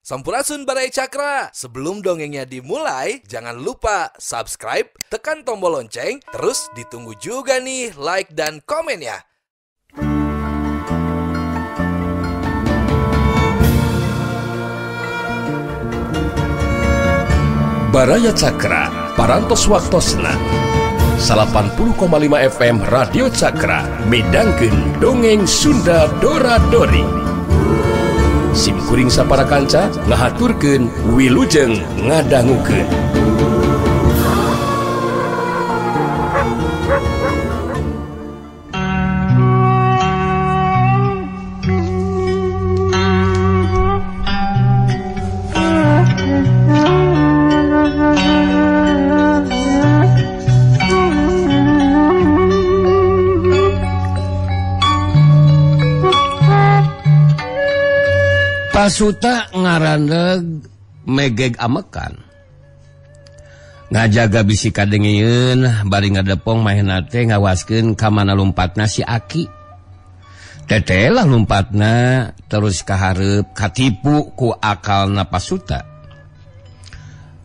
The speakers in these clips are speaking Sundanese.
Sampurasun Baraya Cakra. Sebelum dongengnya dimulai, jangan lupa subscribe, tekan tombol lonceng, terus ditunggu juga nih like dan komen ya. Baraya Cakra, Parantos Waktosna 80,5 FM Radio Cakra midangkeun dongeng Sunda Dora Dori. Sim kuring sapara kanca ngahaturkeun wilujeng ngadangukeun. Pasuta ngarandeg megeg amekan ngajaga bisi kadengeun bari ngadepong mahena teh ngawaskeun ka mana lumpatna si Aki. Tetelah lumpatna terus kahareup katipu ku akalna Pasuta.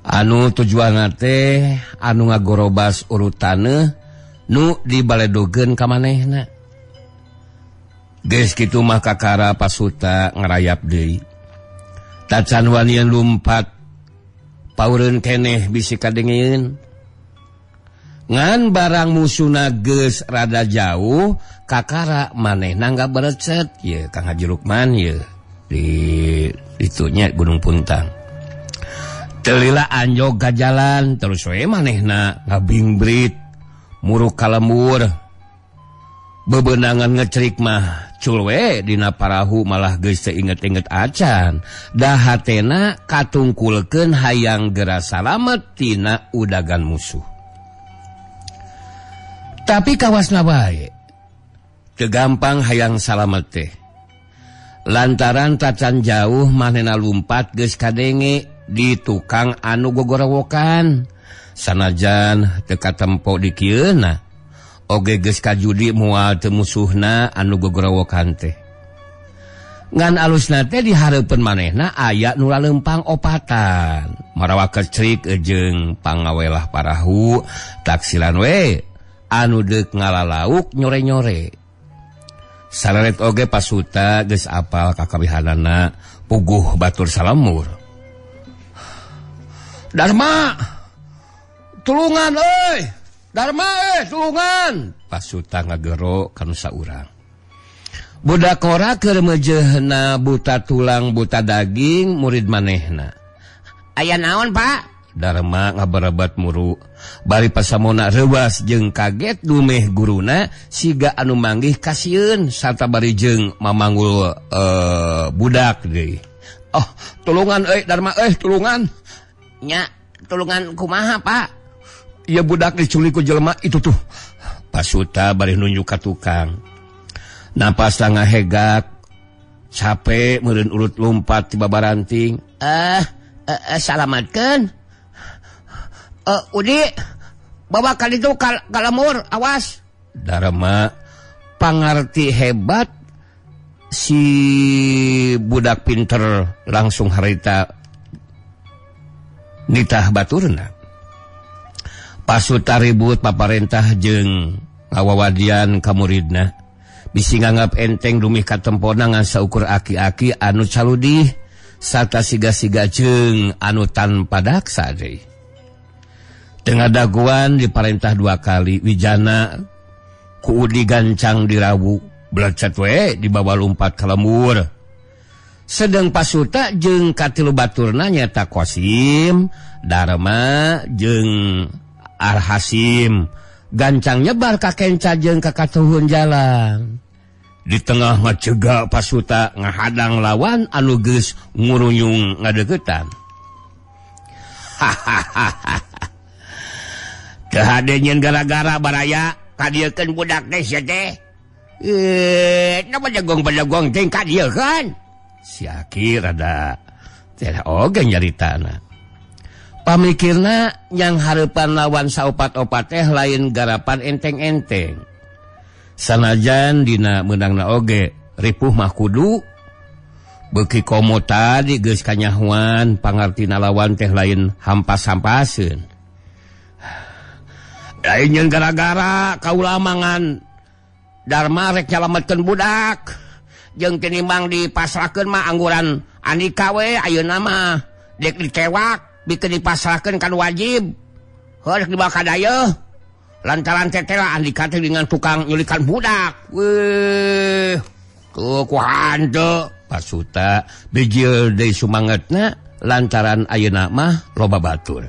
Anu tujuanna teh anu ngagorobas urutaneuh nu dibaledogeun ka manehna. Geus kitu mah kakara Pasuta ngarayap deui. Tacan wanian lumpat paureun keneh bisi kadengeun. Ngan barang musuna geus rada jauh kakara manehna ngaberecet ye Kang Haji Lukman ye di itunya Gunung Puntang. Telila anjog ka jalan terus we manehna ngabingbrit muruk ka lembur. Bebenangan ngecerik mah culwe dina parahu malah geus teu inget-inget acan. Da hatena katungkulkeun hayang gera salamet tina udagan musuh. Tapi kawasna bae teu gampang hayang salamet teh. Lantaran tacan jauh manehna lumpat geus kadenge di tukang anu gogorowokan. Sanajan teu katempo di kieuna oge geus kajudi moal teu musuhna anu gogorowokan teh. Ngan alusna teh di hareupeun manehna aya nu lalempang opatan. Marawa kecrik jeung pangawelah parahu taksilan we anu deuk ngalalauk nyore-nyore. Sareret oge Pasuta geus apal kakawihanana puguh batur salamur. Darma, tulungan euy! Darma tulungan! Pasuta ngagero kanu saurang. Budak ora keur meujeuhna buta tulang buta daging murid manehna. Aya naon, Pak? Darma ngabarebat muru. Bari pasamona reuwas jeung kaget dumeh guruna siga anu manggih kasieun sarta bari jeung mamanggul budak deui. Oh, tulungan euy Darma euy, tulungan. Nya, tulungan kumaha, Pak? Ya budak diculik ku jelema itu tuh. Pasuta bari nunjuk ka tukang. Napas ngahegak, capek meureun urut lumpat ti babaranting. Salamatkeun. Udi, bawa ka ditu ka lemur, awas. Darma pangarti hebat si budak pinter langsung harita nitah baturna. Pasuta ribut paparentah jeung ngawawadian ka muridna. Bisi nganggap enteng dumih katempona ngan saukur aki-aki anu caludih sarta siga-siga jeung anu tanpa daksa deui. Teu ngadaguan diparentah dua kali wijana ku Udi gancang dirawu belecet we dibawa lumpat ka lembur. Sedeng Pasuta jeung katilu baturna nyaeta Kosim, Darma jeung Arhasim gancang nyebar ka kenca jeung ka katuhun jalan. Di tengah ngacega Pasuta ngahadang lawan anu geus ngurunyung ngadeuketan. Hahaha. Teu hade nyeun gara-gara baraya kadieukeun budak teh sia teh. Napa jagong-jagong teh kadieukeun? Si Aki rada teh oge nyaritana. Pamikirna yang hareupan lawan saopat-opat teh lain garapan enteng-enteng. Sanajan dina meunangna oge ripuh mah kudu Beuki komo tadi geus kanyahoan pangartina lawan teh lain hampas-hampaseun. Lain nyeun gara-gara kaula mangan Dharma rek nyalametkeun budak. Jeung tinimbang dipasrahkeun mah angguran Andika we ayeuna mah dek ditewak bikeun dipasrahkeun kan wajib. Heuh rek dibawa ka dayeuh. Lantaran tetela Andika teh dengan tukang nyulikan budak. Weh, tuh ku hantu. Pasuta bijil deui sumangetna lantaran ayeuna mah loba batur.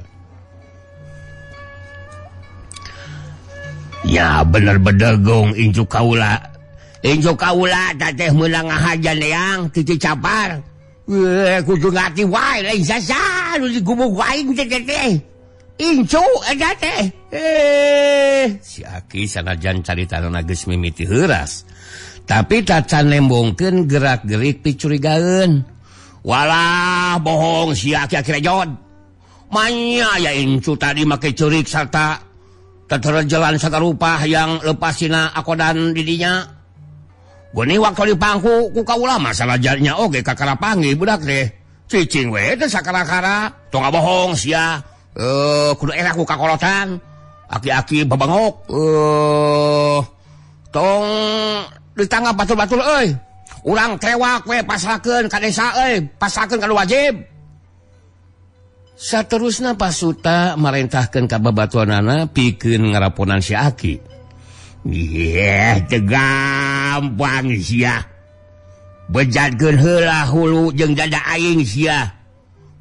Ya bener-bener gong incu kaula. Incu kaula teh meunang ngahajan yang titi capar. Weh, kudu ngati wae lain sasa nu digubug aing teh teh. Incu eta teh. Si Aki sanajan caritana geus mimiti heuras. Tapi tacan nembongkeun gerak-gerik picurigaeun. Walah bohong si Aki-aki rejod. Manya ya incu tadi make ceurik sarta teterejelan sagarupa yang lepasina akodan didinya. Geuning waktu dipangku ku kaula masalah jalnya oge kakara panggih budak teh. Cicing we teh sakara-kara. Tong bohong sia. Kudu era ku kakolotan. Aki-aki babangok. Tong ditanggap batul-batul euy. Urang tewak we pasrahkeun ka desa euy, pasrahkeun ka nu wajib. Saterusna Pasuta marentahkeun ka babatuanana pikeun ngaraponan si Aki. Yeh, teu gampang sia. Bejatkeun heula hulu jeung dada aing sia.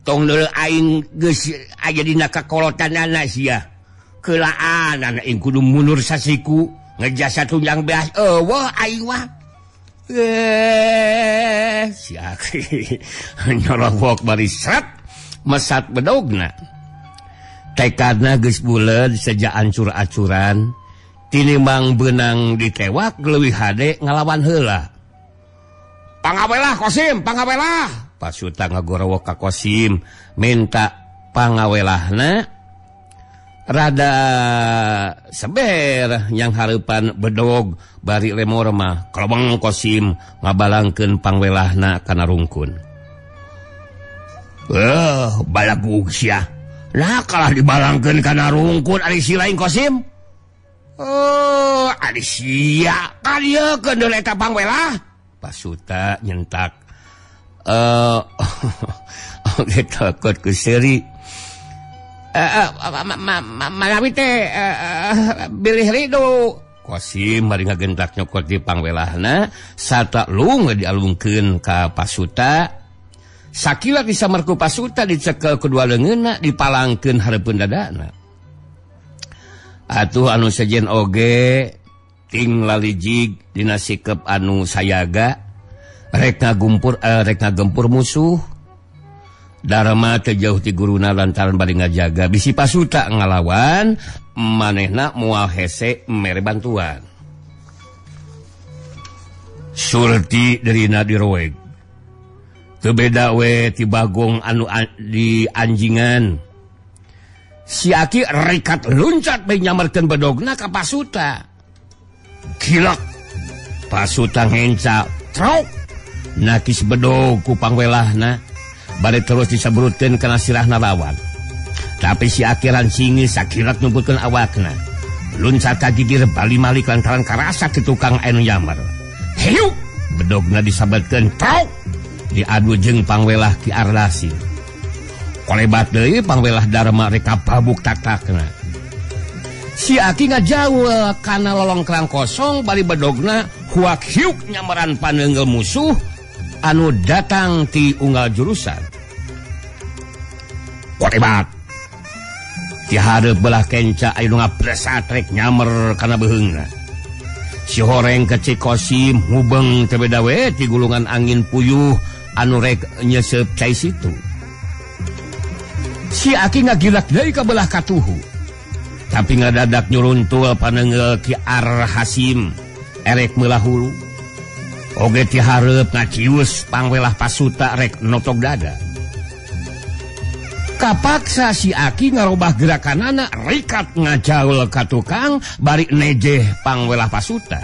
Tong deuleu aing geus aya dina kakolotanana sia. Keulaan aing kudu mundur sasiku. Ngejasa tunjang beas eueuh aing mah. Si Aki nyorowok bari sret mesat bedogna. Tekadna geus buleud seja ancur-acuran tinimbang beunang ditewak leuwih hade ngalawan heula. Pangawelah Kosim, pangawelah. Pasuta ngagorowok ka Kosim minta pangawelahna. Rada seber yang hareupan bedog bari lemor mah kelebeng Kosim ngabalangkeun pangwelahna kana rungkun. Balagug sia. Nah kalah dibalangkeun kana rungkun ari si lain Kosim. Ari sia kadieukeun deui eta pangwelah. Pasuta nyentak. Oge takut ku seuri. Malawi teh bilih ridu. Kosim bari ngagentak nyokot di pangwelahna sarta lung dialungkeun ka Pasuta. Sakilat disamerku Pasuta dicekel kedua leungeunna dipalangkeun hareupeun dadana. Atuh anu sejen oge ting lalijig dina sikep anu sayaga rek ngagempur musuh. Dharma teu jauh ti guruna lantaran bari ngajaga bisi Pasuta ngalawan manehna moal hese mere bantuan. Surti derina diroeg. Teu beda we ti Bagong anu di anjingan. Si Aki rikat luncat bae nyamerkeun bedogna ka Pasuta. Gilak. Pasuta ngenca trok nakis bedog ku pangwelahna. Bari terus disebrutkeun kana sirahna lawan. Tapi si Aki rancingi sakilat numputkeun awakna. Luncat ka gigir bali malik lantaran karasa ti tukang anu nyamar. Hiuk! Bedogna disabetkeun trok diadu jeung pangwelah Ki Ardasi. Kolebat deui pangwelah Dharma rek kababuk taktakna. Si Aki ngajauh kana lolongkrang kosong bari bedogna huak hiuk nyamaran paneunggeul musuh anu datang ti unggal jurusan. Kotebat. Ti hareup belah kenca aya nu ngabresat rek nyamer kana beuheungna. Si horeng kecik Kosim hubeng teu beda we ti gulungan angin puyuh anu rek nyeseup cai situ. Si Aki ngagilak deui ka belah katuhu. Tapi ngadadak nyuruntul paneunggeul Ki Ar Hasim erek meulah hulu. Oge ti hareup ngacius pangwelah Pasuta rek notok dada. Kapaksa si Aki ngarobah gerakanana rikat ngajaul ka tukang bari nejeh pangwelah Pasuta.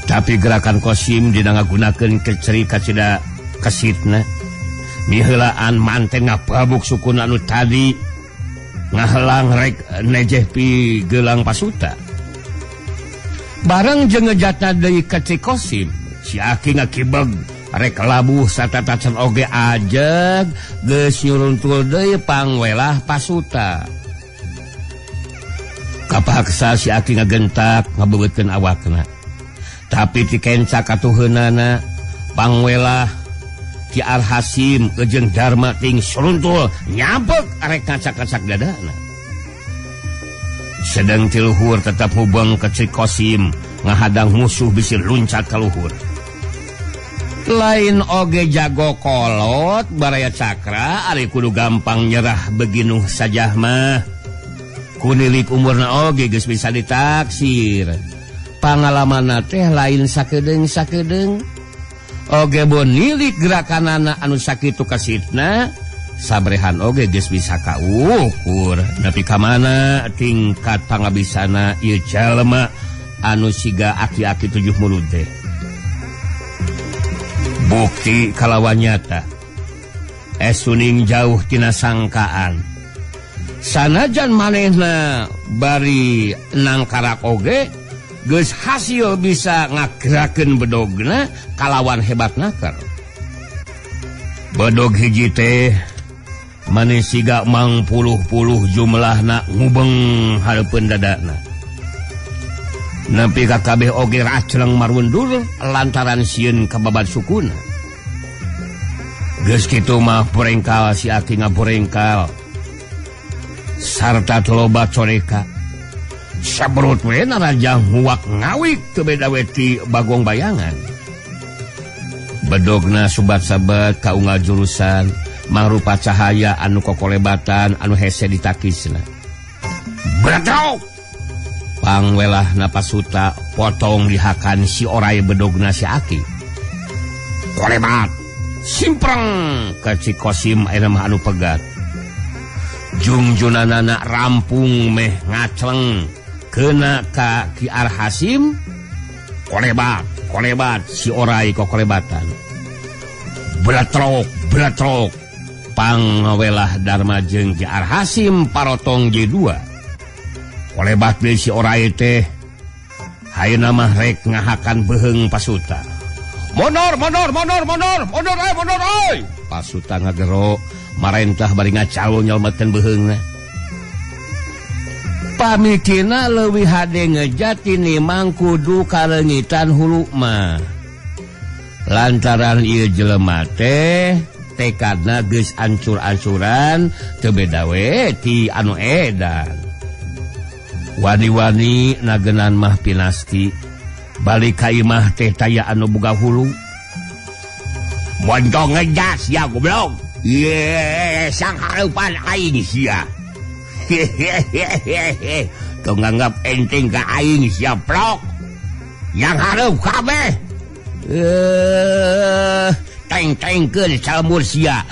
Tapi gerakan Kosim dina ngagunakeun keceri kacida kesitna. Miheulaan manten ngapabuk sukuna anu tadi ngahelang rek nejeh pi gelang pasuta. Bareng jeung ngejatna deui ka Ci Kosim, si Aki ngakibeg rek labuh satatacan oge ajeg geus nyuruntul deui pangwelah pasuta. Kapaksa si Aki ngagentak ngabeutkeun awakna. Tapi ti kenca katuheunana pangwelah Ki Arhasim jeung Dharma ting suruntul nyabek arek ngacak-ngacak dadana. Sedang ti luhur tetap hubeng ke Ci Kosim ngahadang musuh bisi luncat ka luhur. Lain oge jago kolot Baraya Cakra ari kudu gampang nyerah beginuh sajah mah. Kunilik umurna oge geus bisa ditaksir. Pangalamanna teh lain sakedeung-sakedeung. Oge bonilik gerakanana anu sakitu kasitna sabrehan oge geus bisa kaukur. Nepi ka mana tingkat pangabisana ieu jalma anu siga aki-aki tujuh mulut teh. Bukti kalawan nyata esuning jauh tina sangkaan. Sanajan manehna bari nangkarak oge geus hasil bisa ngagerakeun bedogna kalawan hebat naker. Bedog hiji teh maneh siga mangpuluh-puluh jumlahna ngubeng hareupeun dadana. Nepi ka kabeh oge racleng marundur lantaran sieun kababat sukuna. Geus kitu mah borengkal si Aki ngaborengkal sarta loba coreka. Sabrut we naraja huak ngawik teu beda we ti bagong bayangan. Bedogna subat-sabat kaunggal jurusan mangrupa cahaya anu kokolebatan anu hese ditakisna. Bedog! Pangwelah napasuta potong dihakan si orai bedogna si Aki. Kolebat! Simpreng ke Ci Kosim ayeuna mah anu pegat. Jungjunanana rampung meh ngacleng kena ka Ki Arhasim. Kolebat, kolebat si orai kokolebatan. Bletrok, bletrok pangwelah Dharma jeung Ki Arhasim parotong J2. Kolebat deui si orai teh hayeuna mah rek ngahakan beuheung pasuta. Mondor, mondor, mondor, mondor, mondor euy, mondor euy. Pasuta ngagero marentah bari ngacalo nyelmetkeun beuheungna. Pamikina leuwih hade ngejat tinimang kudu kaleungitan hulu mah. Lantaran ieu jelema teh tekadna geus ancur-ancuran teu beda we ti anu edan. Wani-wani nagenan mah pinasti balik ka imah teh taya anu boga hulu. Montong ngejas ya goblok. Ye, sang hareupan aing sia. Hehehehe. Tong nganggap enteng ka aing sia plok. Yang hareup kabeh. Teng-tengkeun salmur sia.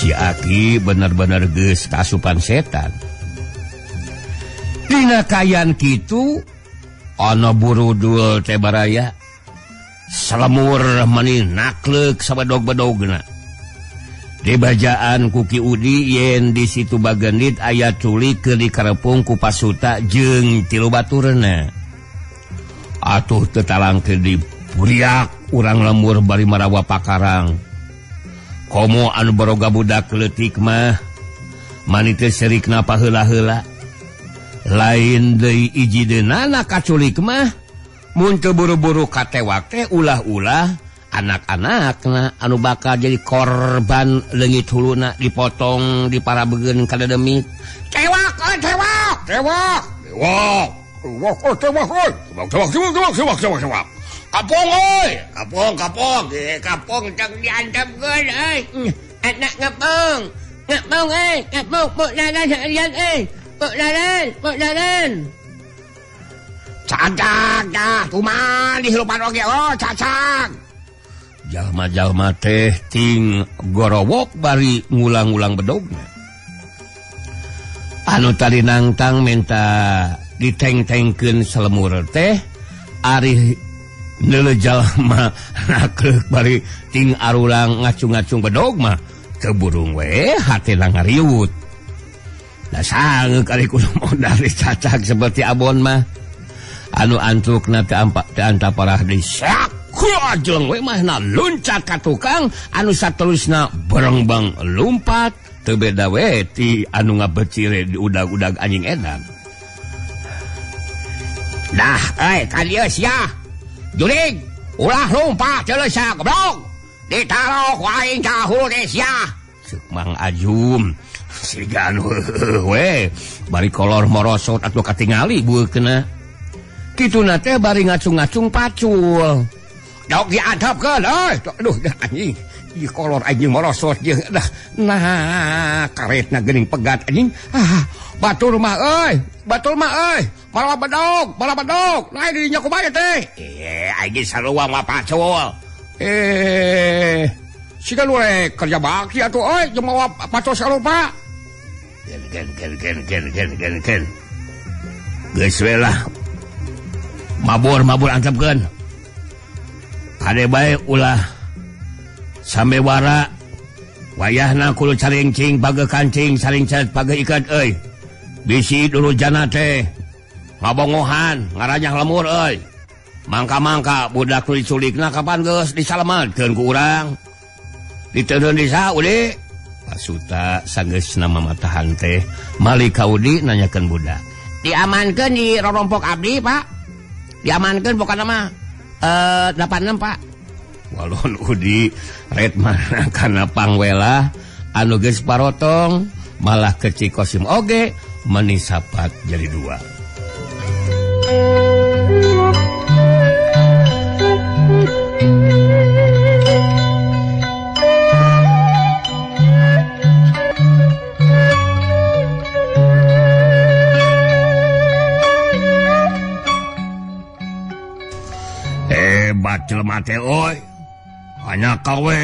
Si Aki bener-bener geus kasupan setan. Dina kayan kitu ana burudul teh baraya. Salemur mani nakleuk sabedog-bedogna. Dibajaan ku Ki Udi yen di situ Bagendit aya culik keur dikarepung ku pasuta jeung tilu baturna. Atuh teu talangkeun di buriak urang lemur bari marawa pakarang. Komo anu baroga budak leutik mah mani teu serikna paheula-heula. Lain deui iji deunana kaculik mah mun teu buru-buru katewak teh ulah-ulah anak-anakna anu bakal jadi korban leungit huluna dipotong di parabegeun kadademit. Tewak euy tewak, tewak, tewak, tewak euy tewak euy, tewak tewak tewak tewak tewak tewak. Kapong euy, kapong kapong, kapong tong diantepkeun euy. Anak ngepong, ngepong euy, ngepong pok dalan seharian euy. Pok dalan, pok dalan. Cacak dah, kumaha dihirupan oge oh cacak. Jalma-jalma teh ting gorowok bari ngulang-ngulang bedogna. Anu tadi nangtang minta diteng-tengkeun salemur teh ari neuleuh jalma nakreuk bari ting arulang ngacung-ngacung bedog mah teu burung we hatena ngariut. Da sangeuk ari kudu modal dicacak seperti abon mah. Anu antrukna teu anta parah deui sak jeleng we mah na luncat ka tukang anu saterusna berengbang lumpat teu beda we ti anu ngabecire di udag-udag anjing edan. Dah euy ka dieu sia. Jurig ulah lumpat ceuleuh sia goblok. Ditaruh ku aing ka hulu teh sia. Ceuk Mang Ajum siga anu we bari kolor morosot atuh katingali beukeuna. Kituna teh bari ngacung-ngacung pacul. Dok diantepkeun euy. Aduh anjing. Ih kolor anjing morosot jeung dah. Nah, karetna geuning pegat anjing. Ah, batur mah euy. Batur mah euy. Malah bedog, malah bedog. Lain di dinya kumaha teh? Eh, aing sarua mah pacul. Eh, siga nu rek kerja bakti atuh euy jeung mawa pacul sarupa. Gen gen gen gen gen gen gen. Geus we lah. Mabur-mabur antepkeun. Kade bae ulah samewara wayahna kudu caringcing page kancing saringcet page ikat euy. Bisi dulu jana teh ngabongohan ngaranyah lemur euy. Mangka-mangka budak nu diculikna kapan geus disalametkeun ku urang. Diteundeun di saha Udi? Pasuta sanggeusna mamatahan teh mali ka Udi nanyakeun budak. Diamankeun di rorompok abdi, Pak. Diamankeun pokona mah 86, Pak. Walon Udi red mana kana pangwelah anu geus parotong malah ke Cikosim oge meni sapat jadi dua. Hebat jelema teh euy. Hanya kawe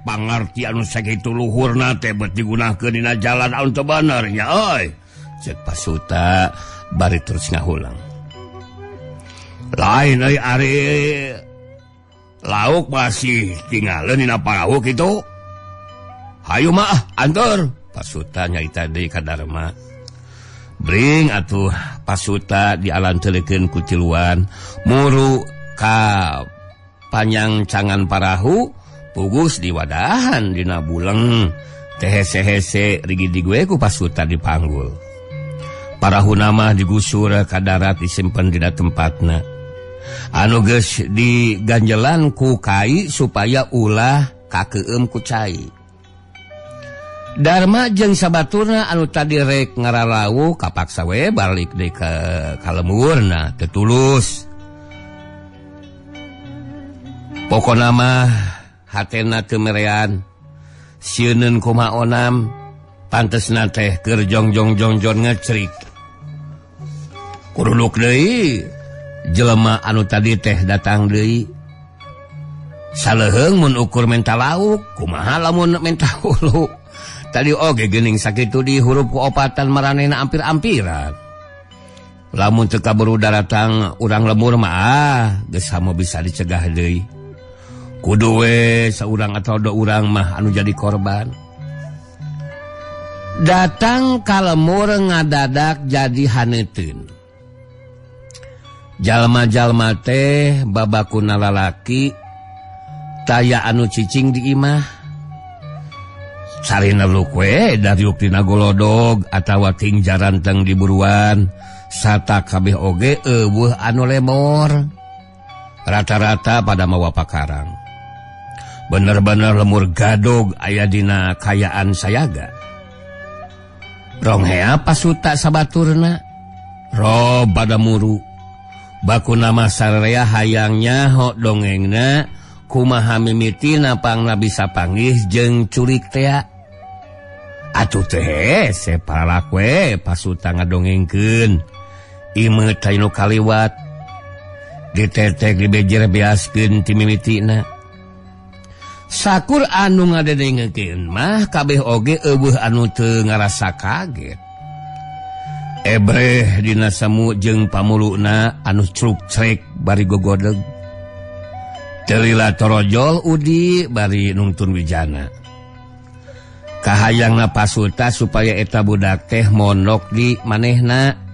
pangarti anu sakitu luhurna teh bet digunakeun dina jalan anu teu bener nya euy. Ceuk Pasuta bari terus ngahulang. Lain euy ari lauk masih tinggalin dina parahu kitu. Hayu mah antur. Pasuta nyarita deui ka Darma. Bring atuh Pasuta dialanteukeun ku tiluan muru ka panyangcangan parahu pugus diwadahan dina buleng teh hese-hese rigidi gue ku Pasuta dipanggul. Parahu nama digusur ka darat disimpen dina tempatna. Anu geus diganjelan ku kai supaya ulah kakeum ku cai. Darma jeung sabaturna anu tadi rek ngararawu kapaksa we balik deui ka kalemurna teu tulus. Pokona mah hatena teu merean sieuneun kumaha onam pantesna teh keur jongjong-jongjon ngecrik. Kuruluk deui jelema anu tadi teh datang deui. Saleuheung mun ukur menta lauk kumaha lamun menta hulu. Tadi oge geuning sakitu di hurup ku opatan maranehna ampir-ampiran. Lamun teu kaburu daratang urang lemur mah ah geus samo bisa dicegah deui. Kudu we saurang atau dua urang mah anu jadi korban. Datang ka lemur ngadadak jadi haneuteun. Jalma-jalma teh babakuna lalaki taya anu cicing di imah. Sarina luk we dariuk dina golodog atawa tingjaran teng di buruan sata kabeh oge eueuh anu lemor. Rata-rata pada mawa pakarang. Bener-bener lemur gadog aya dina kayaan sayaga. Ronghea Pasuta sabaturna rob pada muru. Baku nama sararea hayang nyaho dongengna kumaha mimitina pangna bisa panggih jeung curik tea. Atuh teh hese palak we Pasuta ngadongengkeun. Ieu teh nu kaliwat ditetek dibejer beaskeun ti mimitina. Sakur anu ngadengekeun mah kabeh oge eueuh anu teu ngarasa kaget. Ebreh dina semu jeung pamuluna anu cruk-crek bari gogodeg. Teu lila torojol Udi bari nungtun Wijana. Kahayangna Pasuta supaya eta budak teh mondok di manehna.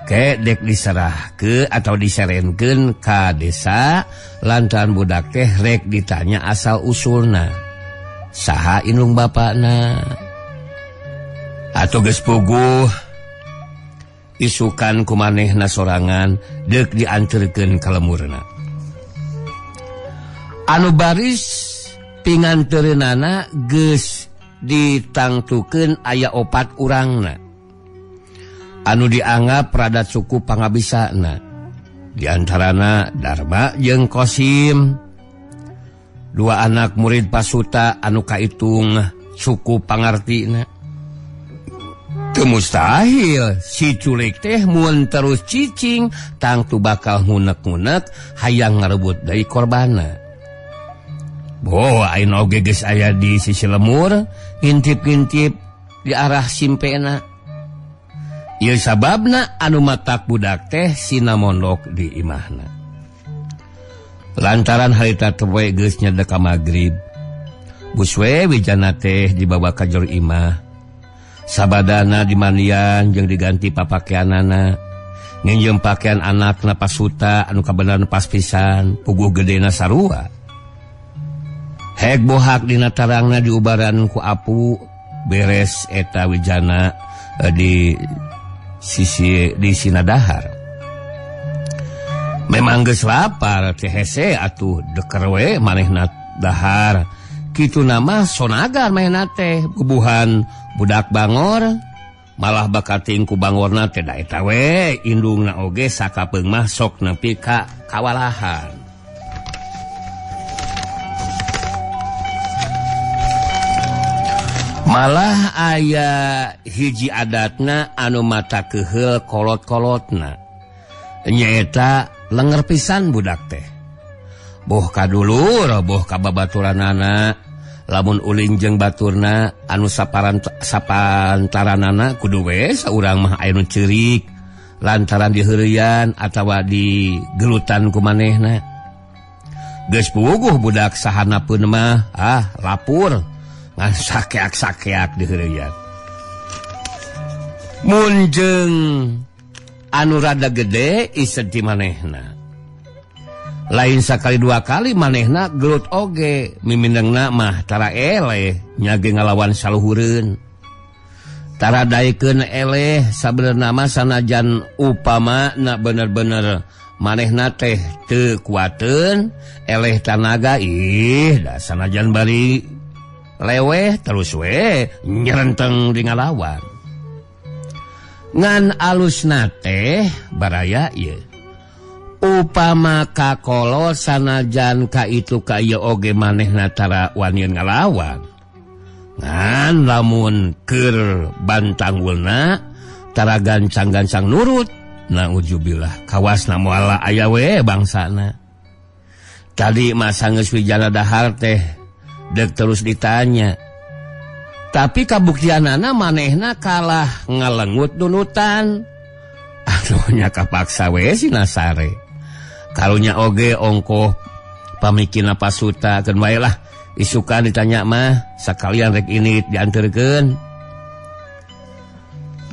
Ke dek diserahkeun atau diserenkeun ka desa lantaran budak teh rek ditanya asal usulna. Saha indung bapakna? Atuh geus puguh isukan ku manehna sorangan deuk dianterkeun ka lemurna. Anu baris pingantereunana geus ditangtukeun aya opat urangna. Anu dianggap rada cukup pangabisana. Di antarana Darma jeung Kosim. Dua anak murid Pasuta anu kaitung cukup pangartina. Teu mustahil si culik teh mun terus cicing tangtu bakal ngunek-ngunek hayang ngarebut deui korbana. Boh ayeuna oge geus aya di sisi lemur, ngintip-ngintip di arah simpena. Ieu sababna anu matak budak teh sina mondok di imahna. Lantaran harita teh geus nyedek ka magrib. Buswe Wijana teh dibawa ka jero imah. Sabadana dimandian jeung diganti papakeanana. Nginjem pakaian anakna Pasuta anu kabeneran pas pisan, puguh gedena sarua. Hek bohak dina tarangna diubaran ku apu, beres eta Wijana di sisi di sinadahar. Memang geus lapar teh hese atuh deker we manehna dahar. Kitu nama sonagar manehna teh bubuhan budak bangor malah bakating ku bangorna teh da eta we indungna oge sakapeung mah sok nepi ka kawalahan. Malah aya hiji adatna anu mata keheul kolot-kolotna. Nyaeta lenger pisan budak teh. Boh ka dulur, boh ka babaturanana, lamun ulin jeung baturna anu sapantaranana kudu we saurang mah aya nu ceurik lantaran diheureyan atawa digelutan ku manehna. Geus puguh budak sahanapeun mah ah lapur. Ngan sakeak-sakeak diheureyan. Mun jeung anu rada gede isen ti manehna. Lain sakali dua kali manehna gelut oge, mimindengna mah tara eleh nyage ngalawan saluhureun. Tara daekeun eleh sabenerna mah sanajan upama na bener-bener manehna teh teu kuateun, eleh tanaga ih da sanajan bari leweh terus we nyerenteng di ngalawan. Ngan alusna teh baraya ieu. Upama kakolo sanajan ka itu ka ieu oge manehna tara wanian ngalawan. Ngan lamun keur bantangulna tara gancang-gancang nurut. Naujubillah kawasna moal aya we bangsana. Tadi masa geus Wijana dahar teh dek terus ditanya. Tapi kabuktianana manehna kalah ngalengut nunutan. Aduh nya kapaksa we sinasare. Karunya oge ongkoh pamikina Pasuta keun wae lah. Isukan ditanya mah sakalian rek ini dianterkeun.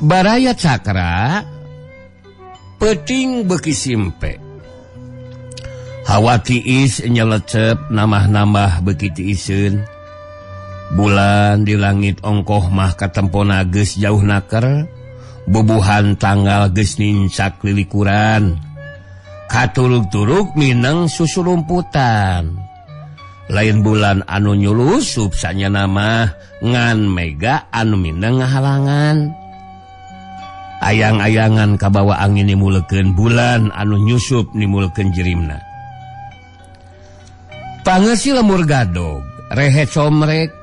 Baraya Cakra peuting beuki simpe. Hawa tiis nyelecep nambah-nambah beuki tiiseun. Bulan di langit ongkoh mah katempona geus jauh naker. Bubuhan tanggal geus nincak lilikuran. Katurug-turug mineng susulumputan. Lain bulan anu nyulusup sanyana mah ngan mega anu mineng ngahalangan. Ayang-ayangan kabawa angin nimulekeun bulan anu nyusup nimulekeun jirimna. Pangeusi lemur gadog, rehe comrek.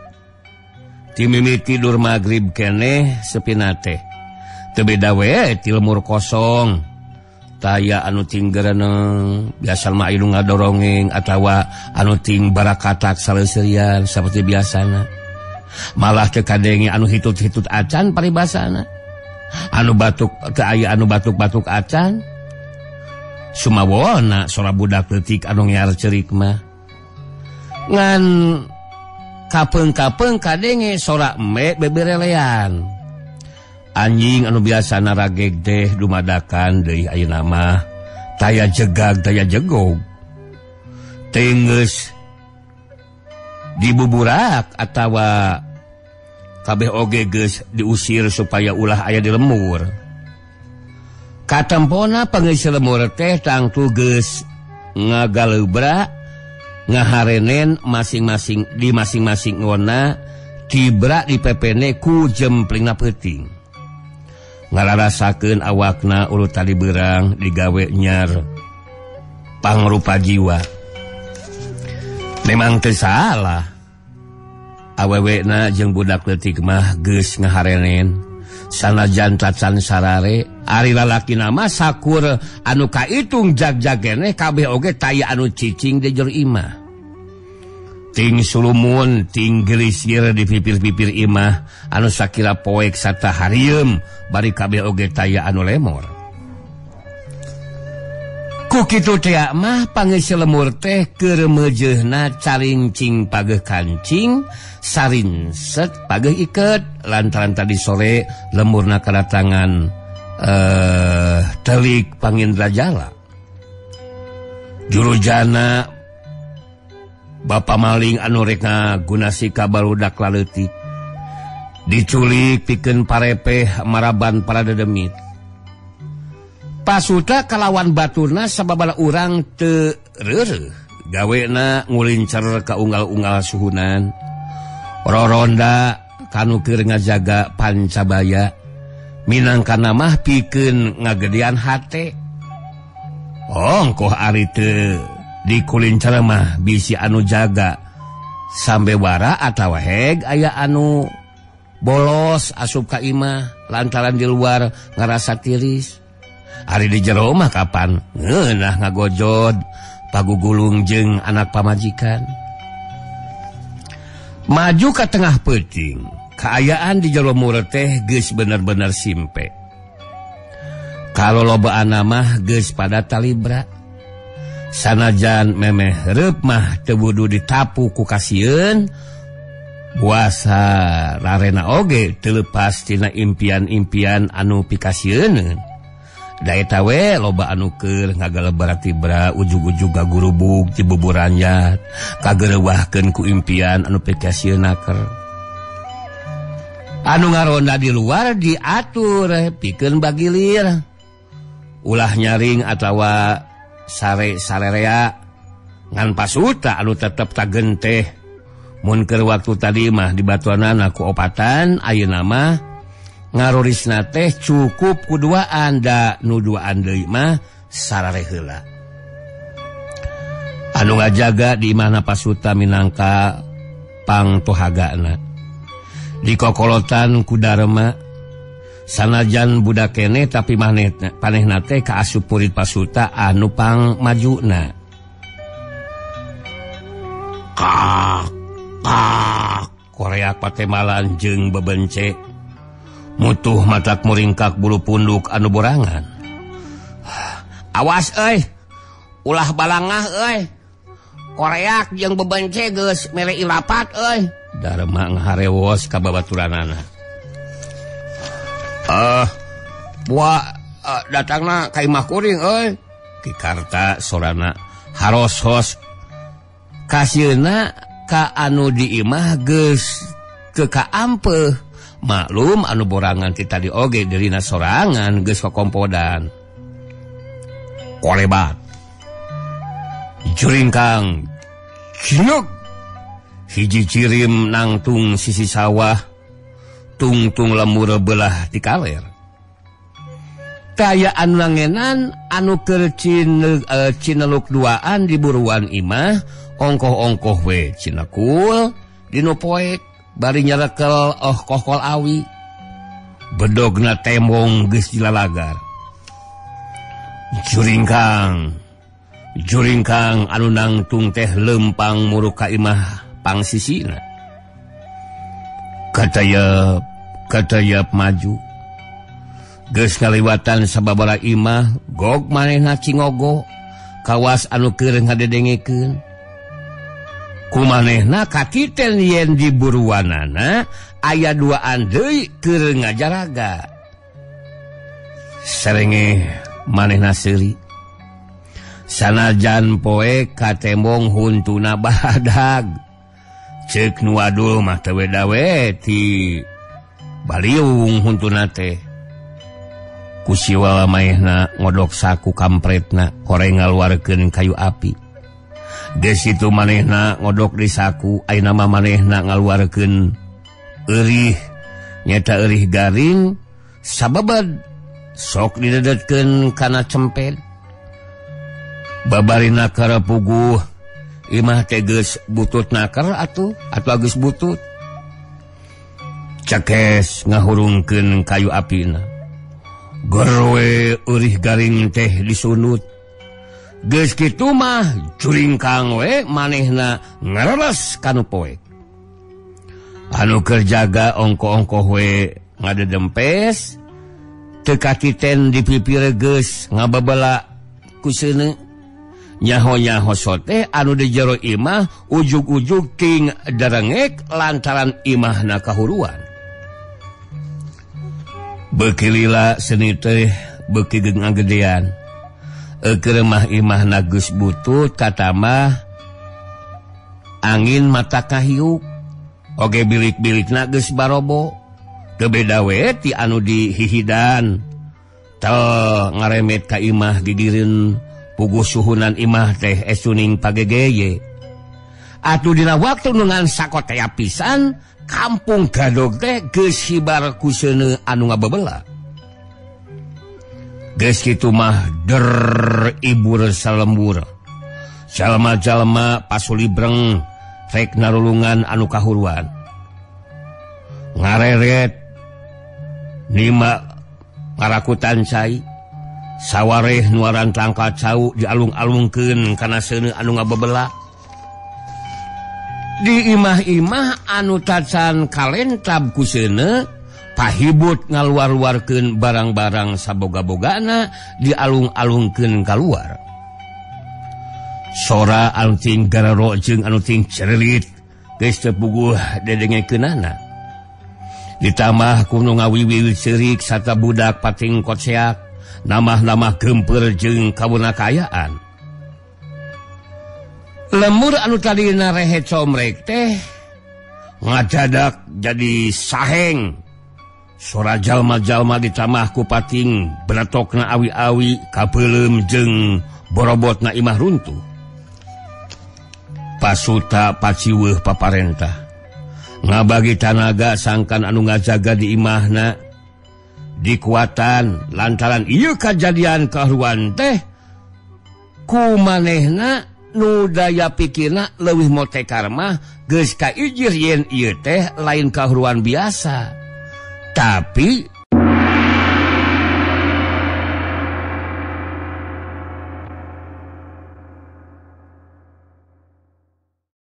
Timimiti tidur magrib keneh sepina teh. Teu beda we ti lemur kosong. Taya anu ting gereneng, biasa mah anu ngadorongeng atawa anu ting barakatak saleuserian saperti biasana. Malah teu kadenge anu hitut-hitut acan paribasana. Anu batuk teu aya anu batuk-batuk acan. Sumawona sora budak leutik anu ngear cerik mah. Ngan kapeung-kapeung kadenge sora embe beberelean. Anjing anu biasana rageg teh dumadakan deui ayeuna mah taya jegag taya jegog. Teu geus dibuburak atawa kabeh oge geus diusir supaya ulah aya di lemur. Katempona pangeusi lemur teh tangtu geus ngagaleubra ngaharenen masing-masing di masing-masing ngona tibra dipepene ku jemplingna peuting. Ngararasakeun awakna urut tali beurang digawe nyar pangrupa jiwa. Memang teu salah. Awewena jeung budak leutik mah geus ngaharenen sanajan tacan sarare ari lalakina mah sakur anu kaitung jag-jag keneh kabeh oge taya anu cicing di jero imah. Ting sulumun ting gelisir di pipir-pipir imah anu sakira poek sarta harieum bari kabeh oge taya anu lemor. Ku kitu teh mah pangeus lemur teh keur meujeuhna carincing pageuh kancing sarinset pageuh iket lantaran tadi sore lemurna kedatangan telik Pangindrajala. Jurujana bapa maling anu rek ngagunasi ka barudak laleutik diculik pikeun parepeh maraban para dedemit. Pasuta kalawan baturna sababaraha urang teu reureuh gawena ngulincer ka unggal-unggal suhunan roronda kanu keur ngajaga pancabaya minangkana mah pikeun ngagedean hate. Ongkoh ari teu dikulincer mah bisi anu jaga sambe wara atawa heg aya anu bolos asup ka imah lantaran di luar ngarasa tiris. Ari di jero mah kapan ngeunah ngagojod pagugulung jeung anak pamajikan. Maju ka tengah peuting, kaayaan di jero mur teh geus bener-bener simpe. Kalolobaan mah geus pada talibra. Sanajan memeh reup mah teu wudu ditapu ku kasieun, puasa rarena oge teu leupas tina impian-impian anu pikasieuneun. Da eta we loba anu keur ngagalebar tibra ujug-ujug gagurubug ti buburanjat kagerewahkeun ku impian anu pikasieun naker. Anu ngaronda di luar diatur pikeun bagilir. Ulah nyaring atawa sare-sarerea ngan pasuta anu tetep tagenteh. Mun keur waktu tadi mah dibatuanana ku opatan ayeuna mah ngarorisna teh cukup kuduaan da nu duaan deui mah sarare heula. Anu ngajaga di imahna pasuta minangka pangtohagana. Dikokolotan ku Darma sanajan budak keneh tapi manehna teh kaasup murid pasuta anu pangmajuna. Kak kak koreak patemalan jeung bebence. Mutuh matak muringkak bulu punduk anu borangan. Awas euy, ulah balangah euy. Koreak jeung bebence geus mere ilapat euy. Darma ngaharewos ka babaturanana. Buah datangna ka imah kuring euy. Ki Karta sorana haros-hos. Kasieuna ka anu di imah geus teu kaampeuh. Maklum anu borangan ti tadi oge dirina sorangan geus kakompodan. Kolebat. Juringkang cinuk. Hiji cirim nangtung sisi sawah, tungtung lemur belah ti kaler. Taya anu nangenan anu keur cineluk duaan di buruan imah, ongkoh-ongkoh we cinekul dinu poek. Bari nyerekel oh kokol awi. Bedogna tembong geus dilalagar. Juringkang juringkang anu nangtung teh lempang muruk ka imah pangsisina. Katayap maju. Geus ngaliwatan sababaraha imah gog manehna cingogo kawas anu keur ngadedengekeun. Ku manehna katiten yen di buruanana aya duaan deui keur ngajaraga. Serenge manehna seuri. Sanajan poe katembong huntuna badag. Ceuk nu wadul mah teu dawe ti baliung huntuna teh. Kusiwal manehna ngodok saku kampretna koreng ngaluarkeun kayu api. Geus kitu manehna ngodok di saku ayeuna mah manehna ngaluarkeun eurih nyata eurih garing sababad sok didedetkeun kana cempet. Babarina karapuguh imah teh geus butut naker atuh atuh geus butut. Cekes ngahurungkeun kayu apina. Gerwe eurih garing teh disunut. Geus kitu mah juringkang we manehna ngareles kanu poek. Anu keur jaga ongko-ongko we ngadedempes teu katiten di pipir geus ngababala ku seuneu. Nyaho-nyaho sote anu di jero imah ujug-ujug ting darengek lantaran imahna kahuruan. Beuki lila seni teh beuki ngagedean. Eukeur mah imahna geus butut katamah angin mata kahiuk. Oge bilik-bilikna geus barobo. Teu beda we ti anu dihihidan. Tel ngaremet ka imah gigireun puguh suhunan imah teh esuning pagegeye. Atuh dina waktu nu ngan sakotea pisan kampung Gadog teh geus hibar ku seuneu anu ngabebela. Geus kitu mah der ibur salembur. Jalma-jalma pasulibreng rek narulungan anu kahuruan. Ngareret nima ngarakutan cai. Sawareh nuaran tangkal cau dialung-alungkeun kana seuneu anu ngabebela. Di imah-imah anu tacan kalentab ku seuneu pahibut ngaluar-luarkeun barang-barang saboga-bogana dialung-alungkeun kaluar. Sora anu ting gararo jeung anu ting cerelit geus teu puguh dedengekeunana. Ditambah ku nu ngawiwiwi ceurik sarta budak pating koceak, namah-namah gempeur jeung kabunakayaan. Lemur anu tadina rehe comrek teh ngadadak jadi saheng. Sora jalma-jalma ditambah ku pating beretokna awi-awi kabeuleum jeung borobotna imah runtuh. Pasuta paciweuh paparentah ngabagi tanaga sangkan anu ngajaga di imahna dikuatan lantaran ieu kajadian kahuruan teh ku manehna nu daya pikirna leuwih motekar mah geus kaijir yen ieu teh lain kahuruan biasa tapi